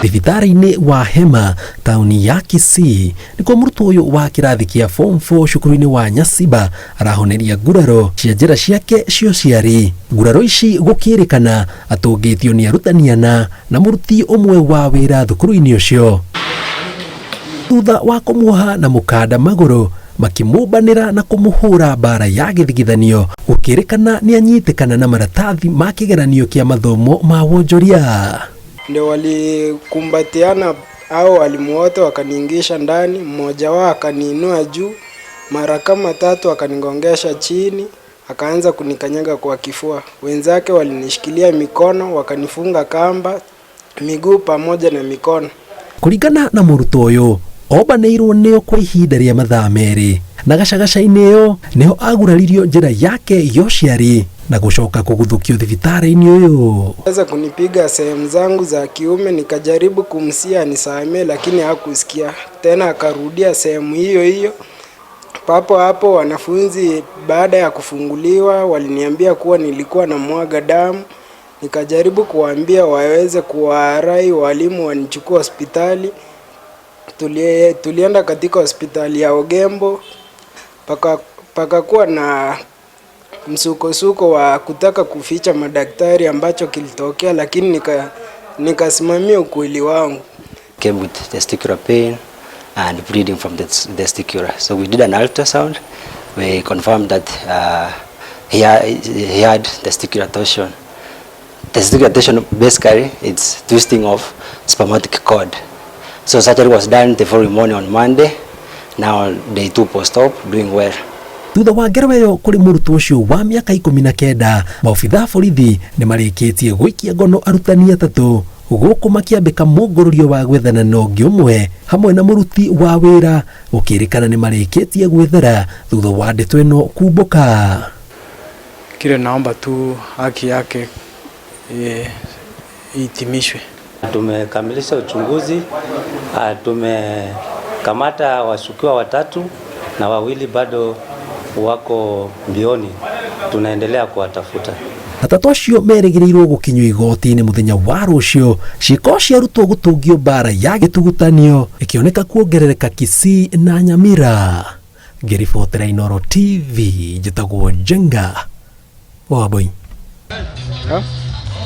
Thibitarĩ-inĩ wa Hema taũni ya Kisii nĩkuo mũrutwo ũyũ wa kĩrathi kĩa form 4 cukuru-inĩ wa Nyasiba arahoneria nguraro cia njĩra ciake cia ũciari. Nguraro ici gũkĩrĩkana atũngĩtio nĩ arutani ana na mũruti ũmwe wa wĩra thukuru-inĩ ũcio. Thutha wa kũmuoha na mũkanda magũrũ makĩmũmbanĩra na kũmũhũra mbara ya gĩthigithanio gũkĩrĩkana nĩ anyitĩkana na maratathi ma kĩgeranio kĩa mathomo ma wonjoria. Ndio walikumbatiana hao walimu wote wakaniingisha ndani, mmoja wao akaniinua juu mara kama tatu, akanigongesha chini, akaanza kunikanyaga kwa kifua. Wenzake walinishikilia mikono, wakanifunga kamba miguu pamoja na mikono. Kũringana na mũrutwo ũyũ ombanĩirwo nĩo kwa ihinda rĩa mathaa merĩ na gacagaca-inĩ ĩyo nĩho aguraririo njĩra yake ya ũciari na gũcoka kũguthũkio thibitarĩ-inĩ ũyũ. Weza kunipiga sehemu zangu za kiume, nikajaribu kumsihi anisamee, lakini hakusikia tena, akarudia sehemu hiyo hiyo. Papo hapo wanafunzi baada ya kufunguliwa waliniambia kuwa nilikuwa na mwaga damu. Nikajaribu kuwaambia waweze kuwarai walimu wanichukue hospitali. Tulienda katika hospitali ya Ogembo, pakakuwa na msukosuko wa kutaka kuficha madaktari ambacho kilitokea, lakini nikasimamia ukweli wangu. Came with testicular pain and bleeding from the testicular. So we did an ultrasound. We confirmed that he had testicular torsion. Testicular torsion, basically, it's twisting of spermatic cord. So surgery was done the following morning on Monday. Now day 2 post-op, doing well. Thutha wa ngero ĩyo kũrĩ mũrutwo ũcio wa mĩaka 19, maobitha borithi nĩ marĩkĩtie gũikia ngono arutani atatũ gũkũ makĩambĩka mũngũrũrio wa gwethana na ũngĩ ũmwe hamwe na mũruti wa wĩra gũkĩrĩkana nĩ marĩkĩtie gwĩthara thutha wa ndeto ĩno kumbũka. Kile naomba tu haki yake itimishwe. Tumekamilisha uchunguzi, tumekamata washukiwa watatu na wawili bado wako mbioni, tunaendelea kuwatafuta. Atatũ acio merĩgĩrĩirwo gũkinyio igoti-inĩ mũthenya wa rũciũ. Ciĩko cia arutwo gũtũngio mbara ya gĩtugutanio ĩkĩoneka kuongerereka Kisii na Nyamira. Ngĩribotera Inooro TV, njĩtagwo Njenga Wambui.